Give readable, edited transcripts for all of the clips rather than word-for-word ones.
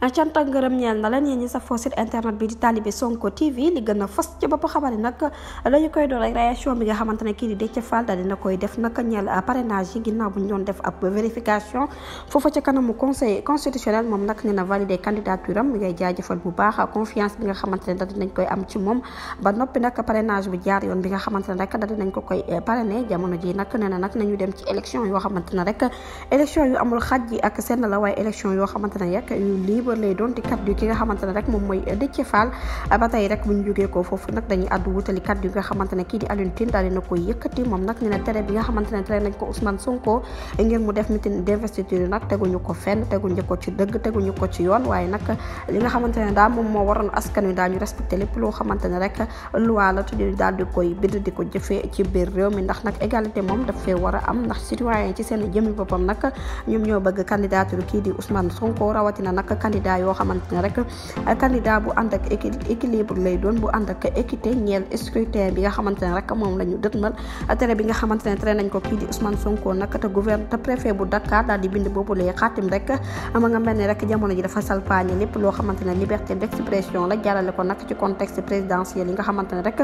cant ak ngërëm ñeel na leen yéen ñi safoo site internet bi di Talibé Sonko TV li gën a fas ci bopp xabar yi nag lañu koy doon rek réaction bi nga xamante ne kii di Déthié Fall daal dina koy def nag ñeel parrainage yi ginnaaw bu ñu doon def ab vérification foofa ca kanamu conseil constitutionnel moom nag nee na validé candidature am mi ngay jaajëfal bu baax confiance bi nga xamante ne daal dinañ koy am ci moom ba noppi nag parrainage bi jaar yoon bi nga xamante ne rek daal dinañ ko koy parrainé jamono ji nag nee na nag nañu dem ci élection yoo xamante ne rek élection yu amul xaj yi ak seen la waaye élection yoo xamante ne rek yu libre lay doon di kaddu ki nga xamante ne rek moom mooy Déthié Fall ba tey rek bu ñu jógee ko foofu nag dañuy àddu wutali kaddu yi nga xamante ne kii di Alioune Tine daal dina koy yëkkati moom nag nee na tere bi nga xamante ne tere nañ ko Ousmane Sonko ngir mu def meeting d'investiture nag teguñu ko fenn teguñu ko ci dëgg teguñu ko ci yoon waaye nag li nga xamante ne daal moom moo waroon askan wi daal ñu respecté lépp loo xamante ne rek loi la tuddi daal di koy bind di ko jëfee ci biir réew mi ndax nag égalité moom daf fee war a am ndax citoyen ci seen jëmmi boppam nag ñoom ñoo bëgg candidature kii di Ousmane Sonko rawatina nag candidat yoo xamante ne rek candidat bu ànd ak équilibre lay doon bu ànd ak équité ñeel scrutin bi nga xamante ne rek moom la ñu dëtmal tere bi nga xamante ne tere nañ ko kii di Ousmane Sonko nag te préfet bu Dakar daal di bind boobu lay xaatim rek ma nga mel ne rek jamono ji dafa salpaañe lépp loo xamante ne liberté d'expression la jaarale ko nag ci contexte présidentiel yi nga xamante ne rek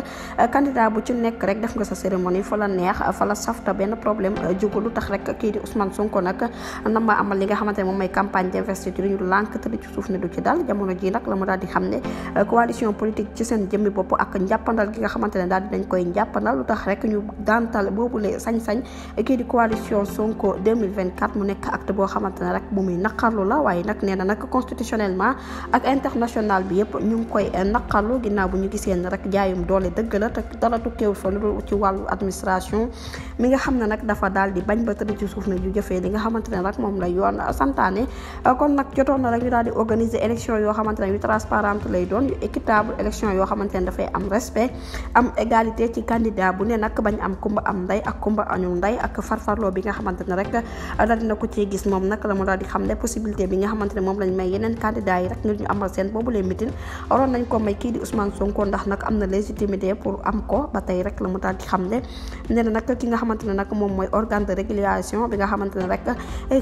candidat bu ci nekk rek def nga sa cérémonie fa la neex fa la safta benn problème jógu lu tax rek kii di Ousmane Sonko nag na ma amal li nga xamante ne moom mooy campagne d'investiture ñu lànk tëdd ci suuf ne du ci dal jamono ji nag la mu daal di xam ne coalition politique ci seen jëmmi bopp ak njàppandal gi nga xamante ne daal dinañ koy njàppandal lu tax rek ñu daantal boobule sañ-sañ kii di coalition Sonko 2024 mu nekk acte boo xamante ne rek bu muy naqarlu la waaye nag nee na nag constitutionnellement ak international bi yëpp ñu ngi koy naqarlu ginnaaw bu ñu gisee ne rek jaayum doole dëgg la te dara tukkeewul fa lu ci wàllu administration mi nga xam ne nag dafa daal di bañ ba tëdd ci suuf ne ñu jëfee li nga xamante ne rek moom la yoon santaane kon nag jotoon na rek ñu daal di organiser élection yoo xamante ne yu transparente lay doon yu équitable élection yoo xamante ne dafay am respect am égalité ci candidat bu ne nag bañ am kumba am nday ak kumba añul nday ak farfarloo bi nga xamante ne rek daal dina ko ciy gis moom nag la mu daal di xam ne possibilité bi nga xamante ne moom lañ may yeneen candidat yi rek ngir ñu amal seen boobu les meeting waroon nañ ko may kii di Ousmane Sonko ndax nag am na légitimité pour am ko ba tey rek la mu daal di xam ne nee na nag ki nga xamante ne nag moom mooy organe de régulation bi nga xamante ne rek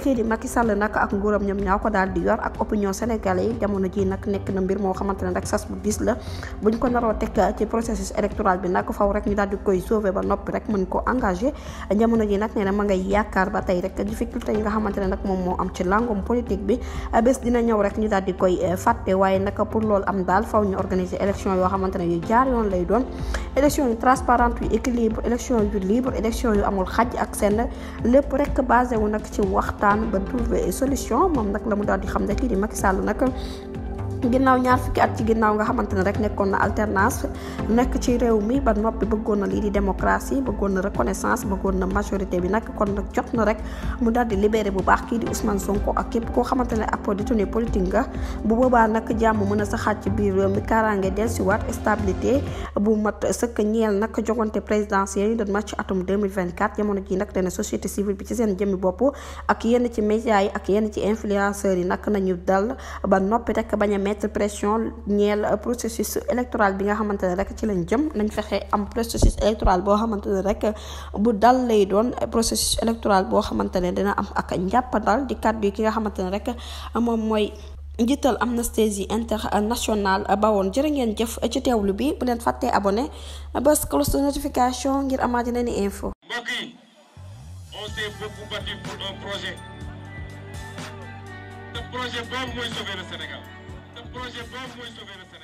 kii di Macky Sall nag ak nguuram ñoom ñaa ko daal di yor ak opinion sénégalais yi jamono ji nag nekk na mbir moo xamante ne rek sas bu diis la buñ ko naroo teg ci processus électoral bi nag faw rek ñu daal di koy sauver ba noppi rek mën ko engagé jamono ji nag nee na ma ngay yaakaar ba tey rek difficulté yi nga xamante ne nag moom moo am ci langum politique bi bés dina ñëw rek ñu daal di koy fàtte waaye nag pour loolu am daal faw ñu organiser élection yoo xamante ne yu jaar yoon lay doon élection yu transparente yu équilibre élection yu libre élection yu amul xaj ak seen lépp rek basé wu nag ci waxtaan ba trouver solution moom nag la mu daal di xam ne kii di Macky Sall nag ginnaaw ñaar fukki at ci ginnaaw nga xamante ne rek nekkoon na alternance nekk ci réew mi ba noppi bëggoon na lii di démocratie bëggoon na reconnaissance bëggoon na majorité bi nag kon nag jot na rek mu daal di libéré bu baax kii di Ousmane Sonko ak képp koo xamante ne ab détenu politique nga bu boobaa nag jàmm mën a saxaat ci biir réew mi kaaraange dellusiwaat stabilité bu mat sëkk ñeel nag jogante présidentielle yi doon match atum 2024 jamono ji nag dana société civile bi ci seen jëmmi bopp ak yenn ci médias yi ak yenn ci influenceurs yi nag nañu dal ba noppi rek bañ a mettre pression ñeel processus électoral bi nga xamante ne rek ci lañ jëm nañ fexe am processus électoral boo xamante ne rek bu dal lay doon processus électoral boo xamante ne dina am ak njàppandal di kàddu yi ki nga xamante ne rek moom mooy njiital Amnesty International bawoon jërë ngeen jëf ci teewlu bi bu leen fàttee abonné bës cloche de notification ngir amaat yeneen i info. Mbokk yi, on s'est beaucoup battu pour un projet. Ce projet boobu mooy sauver le Sénégal. Ce projet boobu mooy sauver le Sénégal.